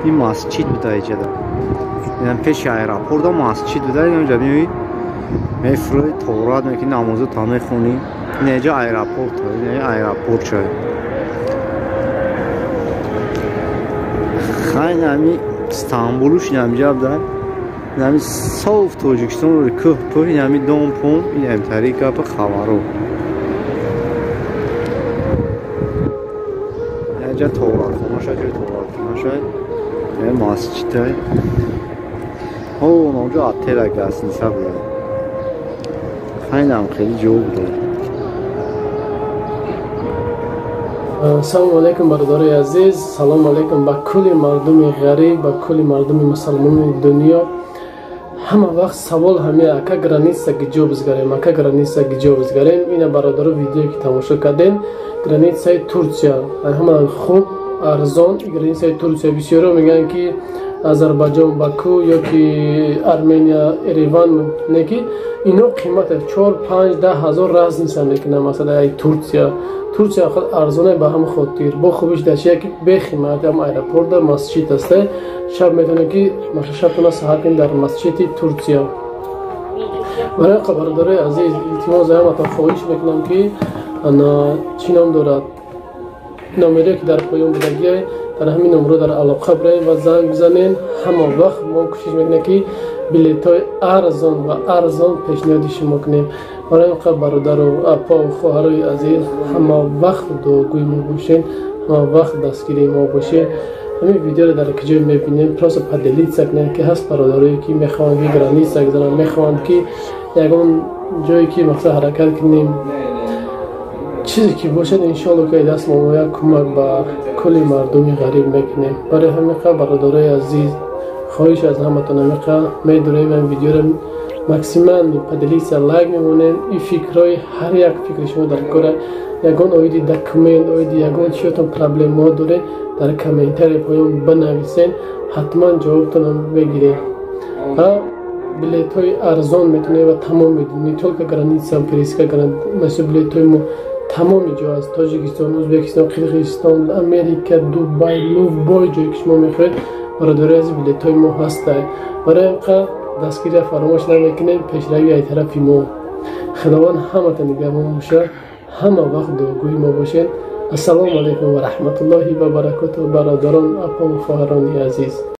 Ин масҷид буда иҷада. Инам пеши аэропорта масҷид буда, инҷа меои мефурӯи тоҳорат мекунӣ, намозу та мехонӣ. Ин иҷа аэропорт, ин аэропорт чай. Хайн ами Стамбулуш инамҷа буда. Инами соф Тоҷикистон кӯҳ пӯҳ, инами дом пом, ин тари гапа хабаро. Инҷа тоҳоратхона шад, ҷои тоҳоратхона шад. Масҷид. О, онҷо отела гостиница буда. Хайнам хеле ҷо буда. Салому алейкум, бародарои азиз, салому алейкум ба кулли мардуми ғариб, ба кулли мардуми мусалмони дунё. Ҳама вақт савол ҳаме: ака, граница гиҷо бизгарем, ака, граница гиҷо бизгарем? Ина, бародаро, видеое ки тамошо кардем, границаи Турсия ҳама хуб, арзон границаи Турсия. Бисёро мегӯянд, ки Азарбайҷон Баку ё ки Армения Ереван, не ки ино қимата 4, 5, 10 ҳазор разница мекунад. Масалан, Турсия, Турсия худ арзоне. Ба ҳам хотир бо хубиш дар чия, ки бехимат ҳам аэропорта масҷид аста. Шаб метавонед, ки шабтона саҳар кунед дар масҷиди Турсия. Барои бародарои азиз, илтимос, ҳаматон хоҳиш мекунам, ки чӣ ном дорад, номере ки дар поён будагия, дар ҳамин номро дар алоқа бираем ва занг бизанен. Ҳама вақт мо кӯшиш мекунем, ки билетҳои арзон ва арзон пешниҳоди шумо кунем. Барои ин қадр, бародару апову хоҳарои азиз, ҳама вақт дуогӯи мо бошед, ҳама вақт дастгирии мо бошед. Ҳамин видеоро дар куҷо мебинем, просто поделиться кунед, ки ҳаст бародарое, ки мехоҳанд, ки граница гузаранд, мехоҳанд, ки ягон ҷое, ки мақсад ҳаракат кунем, чизе ки бошад, иншоалло, ки даст мо як кӯмак ба кулли мардуми ғариб мекунем. Барои ҳамин қадр, бародарои азиз, хоҳиш аз ҳаматон ҳамиқа медорем, ин видеоро максимально поделиться, лайк мемонем. И фикрҳои ҳар як фикри шумо дар кора, ягон оиди документ, оиди ягон чиётон проблемаҳо доред, дар комментарий поён бинависен, ҳатман ҷавобтонро мегирем. Ва билетҳои арзон метавонед ва тамоми, не только граница пересека, билетҳои мо тамоми ҷо аст: Тоҷикистон, Ӯзбекистон, Қирғизистон, Америка, Дубай, любой ҷое ки шумо мехоҳед, бародарои азиз, билетҳои мо ҳастанд. Барои ин қадр дастгирия фаромӯш намекунем. Пешравӣ ай тарафи мо. Худованд ҳамата нигаҳбон бошад, ҳама вақт дуогӯи мо бошед. Ассалому алайкум ва раҳматуллоҳи ва баракоту, бародарон, апову хоҳарони азиз.